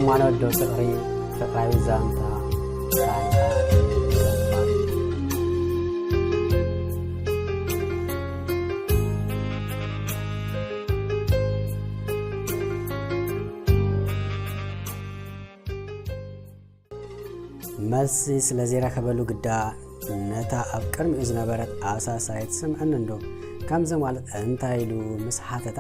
ሃይማኖት ዶ ፍቕሪ? ፍቕራዊ ዛንታ። መልሲ ስለ ዘይረኸበሉ ግዳ፣ ነታ ኣብ ቅድሚኡ ዝነበረት ኣሳሳይት፣ "ስምዕኒ እንዶ፣ ከምዚ ማለት እንታይ?" ኢሉ ምስ ሓተታ፣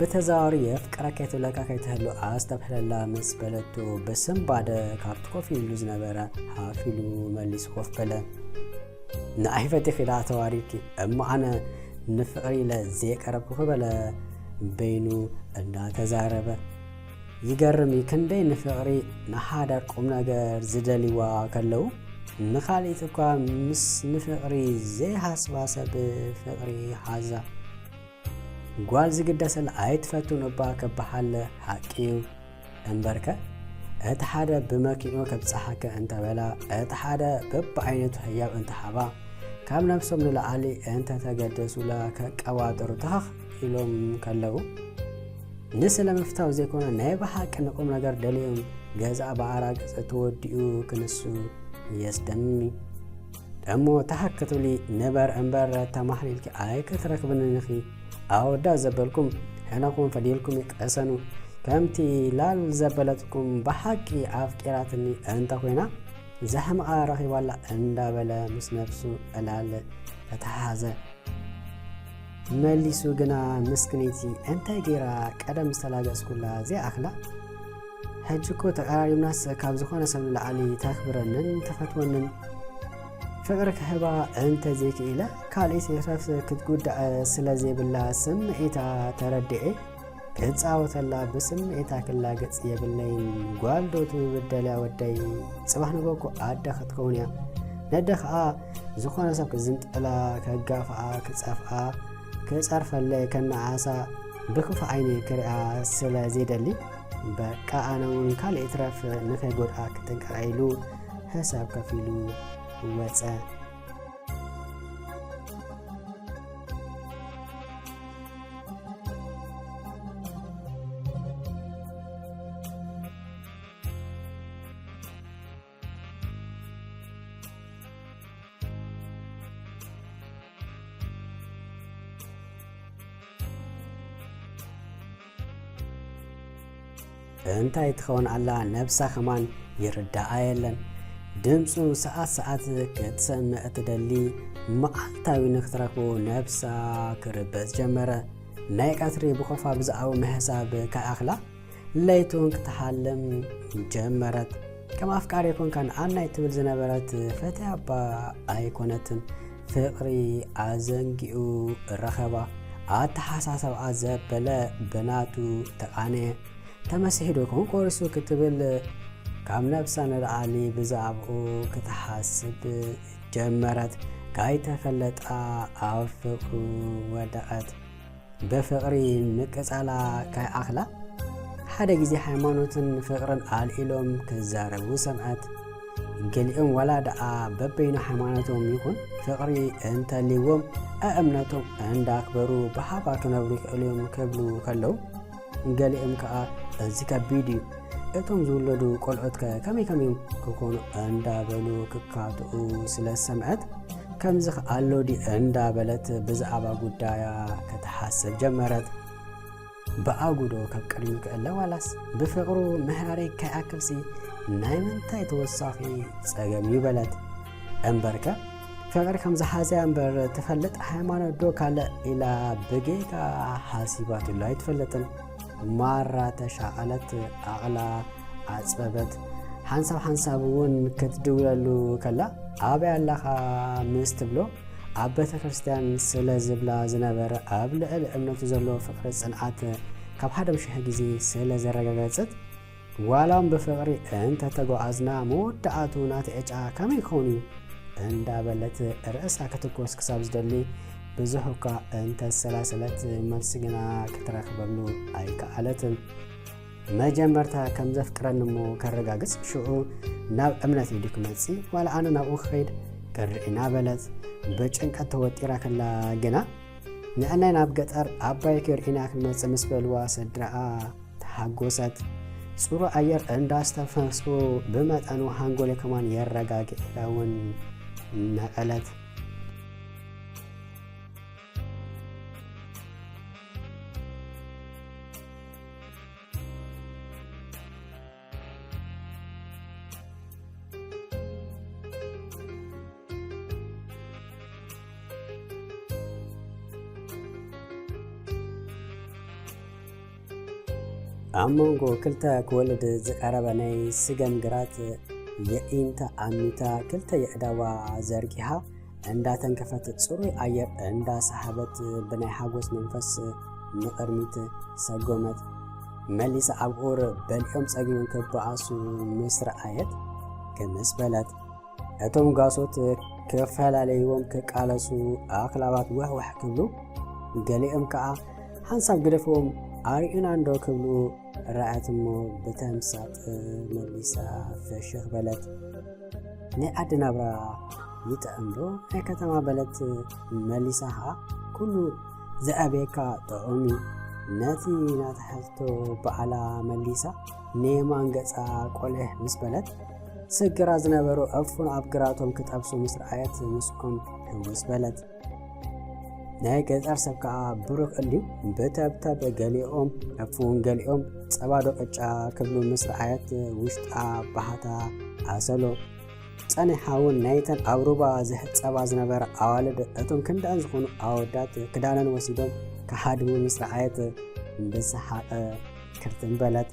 ብተዘዋዋሪ "የፍቅረኪ" ትብለካ ከይትህሉ ኣስተብህለላ ምስ በለቱ፣ ብስንባደ ካብቲ ኮፍ ኢሉ ዝነበረ ሃፍ ኢሉ መሊሱ ኮፍ በለ። "ንዓይ ፈቲኺ ደኣ ተዋሪድኪ፣ እሞ ኣነ ንፍቕሪ ኢለ ዘይቀረብኩኺ?" በለ በይኑ እንዳተዛረበ። ይገርም እዩ፣ ክንደይ ንፍቕሪ ንሓዳር ቁም ነገር ዝደልይዋ ከለዉ፣ ንኻልኢት እኳ ምስ ንፍቕሪ ዘይሃስባ ሰብ ፍቕሪ ሓዛ። ጓል ዝግደሰላ ኣይትፈቱን እባ ክበሃል ሓቂ እዩ። እምበርከ፣ እቲ ሓደ ብመኪንኡ ከብጽሓከ እንተበላ፣ እቲ ሓደ በብዓይነቱ ህያብ እንተሃባ፣ ካብ ነብሶም ንላዕሊ እንተተገደሱላ ከቀባጥሩ ተኸኽ ኢሎም ከለዉ፣ ንስለ ምፍታው ዘይኮነ ናይ ብሓቂ ንቁም ነገር ደልዮም ገዛ ብኣራግጸ ተወዲኡ ክንሱ የስደምም እዩ። እሞ ተሃክ ክትብሊ ንበር እምበር ተማሕሊልኪ ኣይክትረኽብንን ኢኺ። ኣወዳት ዘበልኩም ሕነኹም ፈዲልኩም ይቀሰኑ። ከምቲ ላል ዘበለትኩም ብሓቂ ኣፍቂራትኒ እንተኾይና ዘሕምቓ ረኺባላ እንዳበለ ምስ ነብሱ ዕላል ተተሓሓዘ። መሊሱ ግና፣ "ምስክነይቲ እንታይ ገይራ ቀደም ዝተላገጽኩላ ዘይኣኽላ? ሕጂ እኮ ተቀራሪብናስ ካብ ዝኾነ ሰብ ንላዕሊ ተኽብረንን ተፈትወንን። ፍቕሪ ክህባ እንተዘይክኢለ፣ ካልእ ይትረፍ ክትጉዳእ ስለ ዘይብላ ስምዒታ ተረዲኤ ክጻወተላ ብስምዒታ ክላገጽ የብለይን። ጓል ዶ ትብደልያ ወደይ? ጽባሕ ንግሆ እኮ ኣደ ክትከውን እያ። ነደ ከኣ ዝኾነ ሰብ ክዝንጥላ፣ ከጋፍኣ፣ ክጸፍኣ፣ ክጸርፈለይ፣ ከነኣሳ ብክፉእ ዓይኒ ክሪኣ ስለ ዘይደሊ፣ በቃ ኣነ እውን ካልእ ይትረፍ ንኸይጎድኣ ክጥንቀቕ" ኢሉ ሕሳብ ከፊሉ ወጸ። እንታይ ትኸውን ኣላ ነብሳ ከማን ይርዳኣ የለን። ድምፁ ሰዓት ሰዓት ክትሰምዕ ትደሊ፣ መዓልታዊ ንክትረኽቦ ነብሳ ክርበጽ ጀመረ። ናይ ቀትሪ ብኾፋ ብዛዕባኡ ምሕሳብ ከይኣኽላ፣ ለይቱን ክትሓልም ጀመረት። ከም ኣፍቃሪ ኮንካ ንኣናይ ትብል ዝነበረት ፈተያ እባ ኣይኮነትን። ፍቕሪ ኣዘንጊኡ ረኸባ። ኣተሓሳሰብኣ ዘበለ ብናቱ ተቓነየ። ተመሲሑ ዶ ኮን ቆሪሱ ክትብል ካብ ነብሳ ንላዕሊ ብዛዕባኡ ክትሓስብ ጀመረት። ካይተፈለጣ ኣብ ፍቕሩ ወደቐት። ብፍቕሪ ምቅጻላ ካይኣኽላ፣ ሓደ ግዜ ሃይማኖትን ፍቕርን ኣልዒሎም ክዛረቡ ሰምዐት። ገሊኦም ዋላ ደኣ በበይኑ ሃይማኖቶም ይኹን ፍቕሪ እንተልይዎም፣ ኣእምነቶም እንዳኽበሩ ብሓባር ክነብሩ ይኽእሉ እዮም ክብሉ ከለዉ፣ ገሊኦም ከኣ፣ "እዚ ከቢድ እዩ፣ እቶም ዝውለዱ ቆልዑትከ ከመይ ከመዮም ክኾኑ?" እንዳበሉ ክካትኡ ስለ ዝሰምዐት፣ "ከምዚ ከ ኣሎ ድዩ?" እንዳበለት ብዛዕባ ጉዳያ ክትሓስብ ጀመረት። ብኣጉዶ ካብ ቅድሚ ክእለ ዋላስ ብፍቕሩ ምህራረይ ከይኣክልሲ ናይ ምንታይ ተወሳኺ ጸገም እዩ በለት። እምበርከ ፍቕሪ ከም ዝሓዘያ እምበር ትፈልጥ ሃይማኖት ዶ ካልእ ኢላ ብጌጋ ሓሲባትሉ ኣይትፈልጥን። ማራ ተሻቐለት፣ ዓቕላ ኣጽበበት። ሓንሳብ ሓንሳብ እውን ክትድውለሉ ከላ፣ "ኣበይ ኣለኻ?" ምስ ትብሎ፣ ኣብ ቤተ ክርስቲያን ስለ ዝብላ ዝነበረ ኣብ ልዕሊ እምነቱ ዘለዎ ፍቕሪ ጽንዓት ካብ ሓደ ሺሕ ግዜ ስለ ዘረጋገጸት፣ ዋላ እውን ብፍቕሪ እንተተጓዓዝና፣ መወዳእቱ ናቲ ዕጫ ከመይ ክኸውን እዩ? እንዳበለት ርእሳ ክትኮስ ክሳብ ዝደሊ፣ ብዙሕ እኳ እንተሰላሰለት፣ መልሲ ግና ክትረኽበሉ ኣይከኣለትን። መጀመርታ ከም ዘፍቅረኒ እሞ ከረጋግጽ፣ ሽዑ ናብ እምነተይ ድዩ ክመጽእ፣ ዋላ ኣነ ናብኡ ክኸይድ ክርኢ ኢና በለት። ብጭንቀት ተወጢራ ከላ ግና፣ ንዕናይ ናብ ገጠር ኣባይኪ ርኢና ክንመጽእ ምስ በልዋ፣ ስድራኣ ተሓጎሰት። ጽሩ ኣየር እንዳስተፈስኩ ብመጠኑ ሃንጎለ ከማን የረጋግእ ኢላ እውን ነቐለት። ኣብ መንጎ ክልተ ክወልድ ዝቐረበ ናይ ስገም ግራት የዒንታ ኣሚታ ክልተ የእዳዋ ዘርጊሓ እንዳተንከፈት ጽሩይ ኣየር እንዳሰሓበት ብናይ ሓጎስ መንፈስ ንቕድሚት ሰጎመት። መሊሳ ኣብ ቁር በሊዖም ጸጊቦም ክበኣሱ ምስ ረኣየት ክምስ በለት። እቶም ጓሶት ክፈላለይዎም ክቃለሱ ኣኽላባት ዋሕ ዋሕ ክብሉ፣ ገሊኦም ከኣ ሓንሳብ ግደፍዎም ኣርእዩና እንዶ ክብሉ ረኣየት እሞ ብተምሳጥ መሊሳ ፍሽኽ በለት። ናይ ዓዲ ናብራ ይጥዕም ዶ ናይ ከተማ በለት መሊሳ ኸኣ ኩሉ ዘዕብየካ ጥዑም እዩ። ነቲ ናታ ሕቶ ባዕላ መሊሳ ንየማን ገጻ ቆልሕ ምስ በለት፣ ስግራ ዝነበሩ ዕፉን ኣብ ግራቶም ክጠብሱ ምስ ረኣየት ምስኦም ህውስ በለት። ናይ ገጠር ሰብ ከኣ ብሩኽ እንድዩ ብተብተብ ገሊኦም ዕፉን ገሊኦም ጸባ ዶ ቅጫ ክብሉ ምስ ረኣየት ውሽጣ ባህታ ኣሰሎ። ጸኒሓ እውን ናይተን ኣብ ሩባ ዝሕጸባ ዝነበራ ኣዋልድ እቶም ክንደኣን ዝኾኑ ኣወዳት ክዳነን ወሲዶም ክሃድሙ ምስ ረኣየት ብሰሓቕ ክርትም በለት።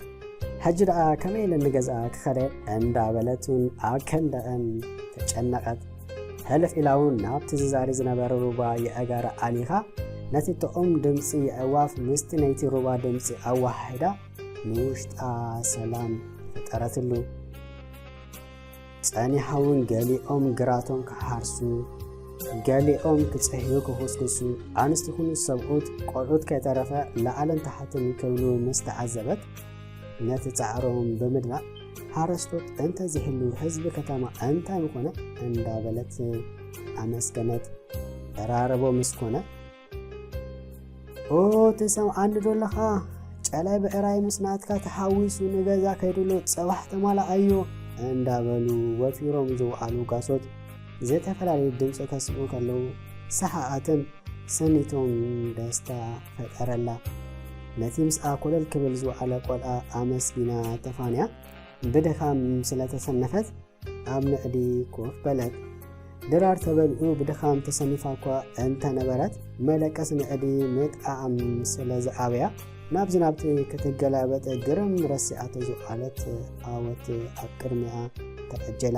ሕጂ ደኣ ከመይ ኢለ ንገዝኣ ክኸደ እንዳበለት እውን ኣከንደኣን ተጨነቐት። ሕልፍ ኢላ እውን ናብቲ ዝዛሪ ዝነበረ ሩባ የእጋራ ኣሊኻ ነቲ ጥዑም ድምጺ የዕዋፍ ምስቲ ናይቲ ሩባ ድምጺ ኣወሃሂዳ ንውሽጣ ሰላም ፈጠረትሉ። ጸኒሓ እውን ገሊኦም ግራቶም ክሓርሱ፣ ገሊኦም ክጽህዩ ክኹስኩሱ፣ ኣንስቲ ይኹኑ ሰብኡት ቆልዑት ከይተረፈ ላዕልን ታሕትን ክብሉ ምስ ተዓዘበት፣ ነቲ ጻዕሮም ብምድናቕ፣ ሓረስቶት እንተዘይህሉ ህዝቢ ከተማ እንታይ ምኾነ እንዳበለት ኣመስገነት። ተራረቦ ምስ ኮነ፣ ኦ ትሰምዓኒ ዶ ኣለኻ? ጨላይ ብዕራይ ምስ ናትካ ተሓዊሱ ንገዛ ከይድሉ ጽባሕ ተማላኣዮ እንዳበሉ ወፊሮም ዝወዓሉ ጓሶት ዝተፈላለዩ ድምፂ ከስምዑ ከለዉ ሰሓኣትን ሰኒቶም ደስታ ፈጠረላ። ነቲ ምስኣ ኮለል ክብል ዝወዓለ ቆልዓ ኣመስጊና ተፋንያ ብድኻም ስለተሰነፈት ኣብ ምዕዲ ኮፍ በለት። ድራር ተበሊዑ ብድኻም ተሰኒፋ እኳ እንተነበረት፣ መለቀሲ ምዕዲ ምጥዓም ስለ ዝኣበያ፣ ናብዚ ናብቲ ክትገላበጥ ግርም ረሲዓቶ ዝወዓለት ዓወት ኣብ ቅድሚኣ ተቐጀላ።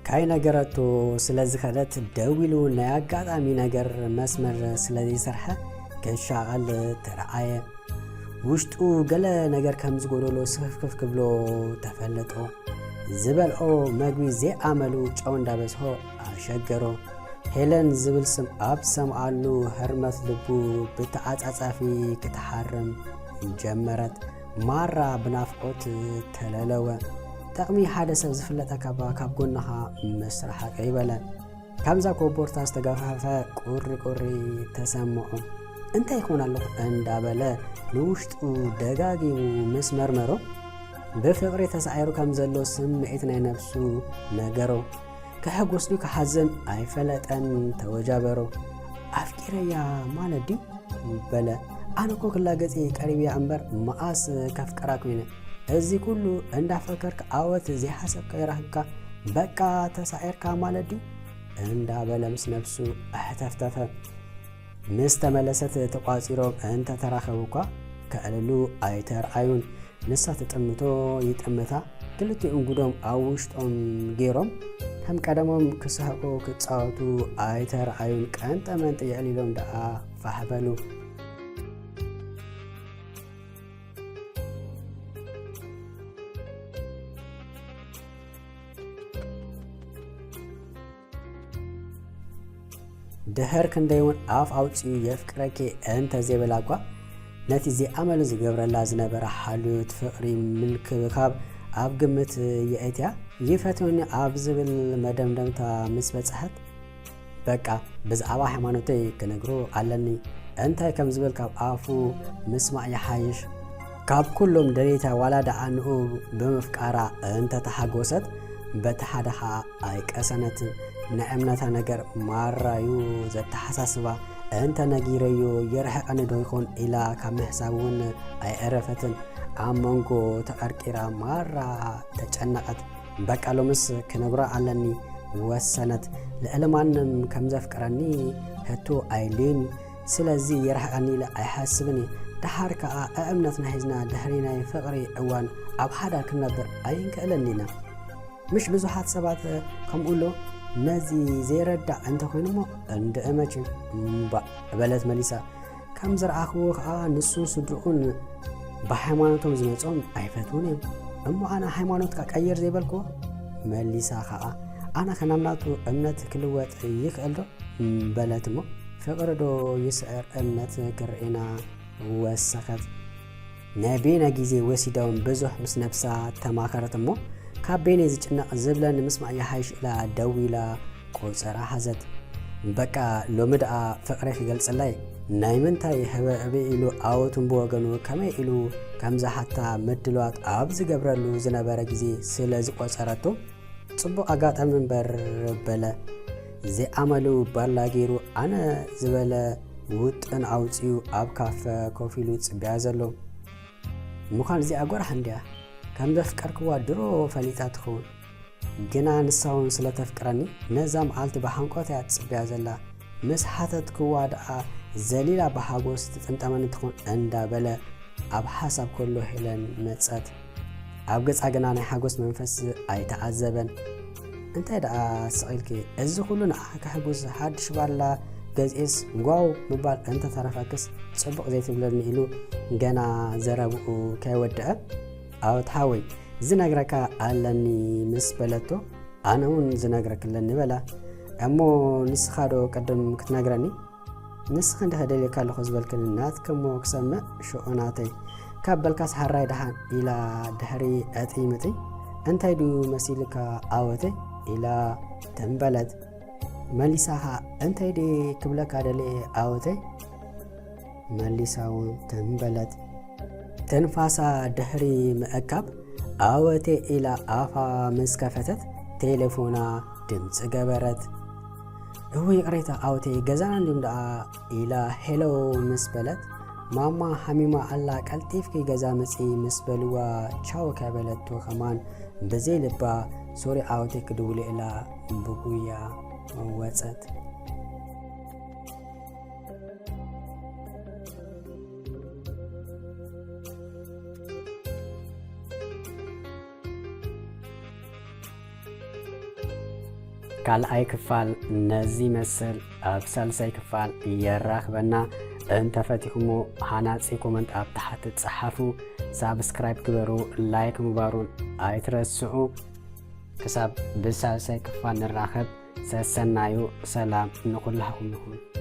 ካይነገረቶ ስለ ዝኸደት ደዊሉ ናይ ኣጋጣሚ ነገር መስመር ስለ ዘይሰርሐ ክሻቐል ተረኣየ። ውሽጡ ገለ ነገር ከም ዝጎደሎ ስኽፍክፍ ክብሎ ተፈለጦ። ዝበልዖ መግቢ ዘይኣመሉ ጨው እንዳበዝሖ ኣሸገሮ። ሄለን ዝብል ስም ኣብ ዝሰምዓሉ ህርመት ልቡ ብተዓጻጻፊ ክትሓርም ጀመረት። ማራ ብናፍቖት ተለለወ። ጥቕሚ ሓደ ሰብ ዝፍለጠካ እባ ካብ ጎንኻ ምስ ረሓቐ ይበለ። ካብዛ ኮቦርታ ዝተገፋፈፈ ቁሪ ቁሪ ተሰምዖ። እንታይ ይኾን ኣለኹ እንዳበለ ንውሽጡ ደጋጊሙ ምስ መርመሮ፣ ብፍቕሪ ተሳዒሩ ከም ዘሎ ስምዒት ናይ ነብሱ ነገሮ። ክሕጎስ ድዩ ክሓዝን ኣይፈለጠን ተወጃበሮ። ኣፍቂረያ ማለት ድዩ በለ። ኣነ እኮ ክላገጽ ቀሪብያ እምበር መኣስ ከፍቅራ ኮይነ። እዚ ኩሉ እንዳፈከርክ ዓወት ዘይሓሰብካ ይረኽብካ። በቃ ተሳዒርካ ማለት ድዩ እንዳበለ ምስ ነብሱ ኣሕተፍተፈ። ምስ ተመለሰት ተቋጺሮም እንተተራኸቡ እኳ ከዕልሉ ኣይተርኣዩን። ንሳ ትጥምቶ ይጥምታ። ክልቲኦም ጉዶም ኣብ ውሽጦም ገይሮም ከም ቀደሞም ክስሕቁ ክጻወቱ ኣይተርኣዩን። ቀንጠ መንጠ የዕሊሎም ደኣ ፋሕ በሉ። ድሕር ክንደይ እውን ኣፍ ኣውጺኡ የፍቅረኪ እንተ ዘይበላ እኳ፣ ነቲ ዘይኣመሉ ዝገብረላ ዝነበረ ሓልዮት ፍቕሪ ምንክብኻብ ኣብ ግምት የእትያ። ይፈትወኒ ኣብ ዝብል መደምደምታ ምስ በጽሐት፣ በቃ ብዛዕባ ሃይማኖተይ ክነግሮ ኣለኒ፣ እንታይ ከም ዝብል ካብ ኣፉ ምስማዕ ይሓይሽ። ካብ ኩሎም ደሌታ ዋላ ደኣ ንኡ ብምፍቃራ እንተተሓጎሰት፣ በቲ ሓደ ኸኣ ኣይቀሰነትን። ናይ እምነታ ነገር ማራዩ ዘተሓሳስባ። እንተ ነጊረዮ የርሕቐኒ ዶ ይኾን ኢላ ካብ ምሕሳብ እውን ኣይዕረፈትን። ኣብ መንጎ ተቐርቂራ ማራ ተጨነቐት። በቃ ሎምስ ክነግሮ ኣለኒ ወሰነት። ልዕሊ ማንም ከም ዘፍቅረኒ ሕቶ ኣይልዩን። ስለዚ የርሕቐኒ ኢለ ኣይሓስብን እየ። ደሓር ከኣ እምነትና ሒዝና ድሕሪ ናይ ፍቕሪ እዋን ኣብ ሓዳር ክንነብር ኣይንክእልን ኢና። ምሽ ብዙሓት ሰባት ከምኡ ኣሎ። ነዚ ዘይረዳእ እንተኾይኑ እሞ እንድዒ መቸም እምባእ በለት መሊሳ። ከም ዝረኣኽዎ ኸኣ ንሱን ስድርኡን ብሃይማኖቶም ዝመጾም ኣይፈትዉን እዮም። እሞ ኣነ ሃይማኖትካ ቀይር ዘይበልክዎ? መሊሳ ኸኣ ኣነ ከናም ናቱ እምነት ክልወጥ ይኽእል ዶ? በለት እሞ ፍቕሪ ዶ ይስዕር እምነት ክርእና ወሰኸት። ናይ ቤና ግዜ ወሲዶም ብዙሕ ምስ ነብሳ ተማኸረት እሞ ካብ ቤነይ ዝጭነቕ ዝብለኒ ምስማዕ ይሓይሽ ኢላ ደዊላ ቆጸራ ሓዘት። በቃ ሎሚ ደኣ ፍቕረይ ክገልጸላ እየ። ናይ ምንታይ ህበ ህበ ኢሉ ኣወት እምብወገኑ ከመይ ኢሉ ከም ዝሓታ ምድላዋት ኣብ ዝገብረሉ ዝነበረ ግዜ ስለ ዝቆጸረቶ፣ ጽቡቕ ኣጋጣሚ እምበር በለ። ዘይኣመሉ ባላ ገይሩ ኣነ ዝበለ ውጥን ኣውጺኡ ኣብ ካፈ ኮፍ ኢሉ ጽብያ ዘሎ። ምዃን እዚኣ ጎራሕ እንድያ። ከም ዘፍቀርክዋ ድሮ ፈሊጣ ትኸውን። ግና ንሳ እውን ስለ ተፍቅረኒ ነዛ መዓልቲ ብሃንቆት እያ ትጽብያ ዘላ። ምስ ሓተትክዋ ደኣ ዘሊላ ብሓጎስ ትጥምጠመኒ ትኹን እንዳበለ ኣብ ሓሳብ ከሎ ሄለን መጸት። ኣብ ገጻ ግና ናይ ሓጎስ መንፈስ ኣይተዓዘበን። እንታይ ደኣ ስቕ ኢልኪ? እዚ ኩሉ ንዓኺ ከሕጉስ ሓድሽ ባላ ገዚኤስ ጓው ምባል እንተተረፈክስ ጽቡቕ ዘይትብለኒ ኢሉ ገና ዘረብኡ ከይወድአ፣ ኣወት ሓወይ ዝነግረካ ኣለኒ ምስ በለቶ፣ ኣነ እውን ዝነግረክ ኣለኒ በላ። እሞ ንስኻ ዶ ቅድም ክትነግረኒ? ንስኺ እንድሕር ደልየካ ኣለኹ ዝበልክኒ ናትኪ እሞ ክሰምዕ ሽዑ ናተይ ካብ በልካስ ሓራይ ደሓን ኢላ ድሕሪ ዕጥይ ምጥይ እንታይ ድዩ መሲልካ ኣወተይ ኢላ ትም በለት። መሊሳ ኸኣ እንታይ ድየ ክብለካ ደልየ ኣወተይ መሊሳ እውን ትም በለት። ትንፋሳ ድሕሪ ምእካብ ኣወቴ ኢላ ኣፋ ምስ ከፈተት ቴሌፎና ድምፂ ገበረት። እው ይቕሬታ ኣወቴ ገዛና እንዲሁም ደኣ ኢላ ሄሎ ምስ በለት ማማ ሓሚማ ኣላ ቀልጢፍኪ ገዛ ምፂ ምስ በልዋ ቻው ከበለቶ ከማን ብዘይ ልባ ሶሪ ኣወቴ ክድውል ኢላ ብጉያ ወፀት። ካልኣይ ክፋል ነዚ ይመስል። ኣብ ሳልሳይ ክፋል የራኽበና። እንተፈቲኹሞ ሃናጺ ኮመንት ኣብ ታሕቲ ጸሓፉ። ሳብስክራይብ ግበሩ፣ ላይክ ምግባሩን ኣይትረስዑ። ክሳብ ብሳልሳይ ክፋል ንራኸብ፣ ሰሰናዩ ሰላም ንኹላህኹም ይኹን።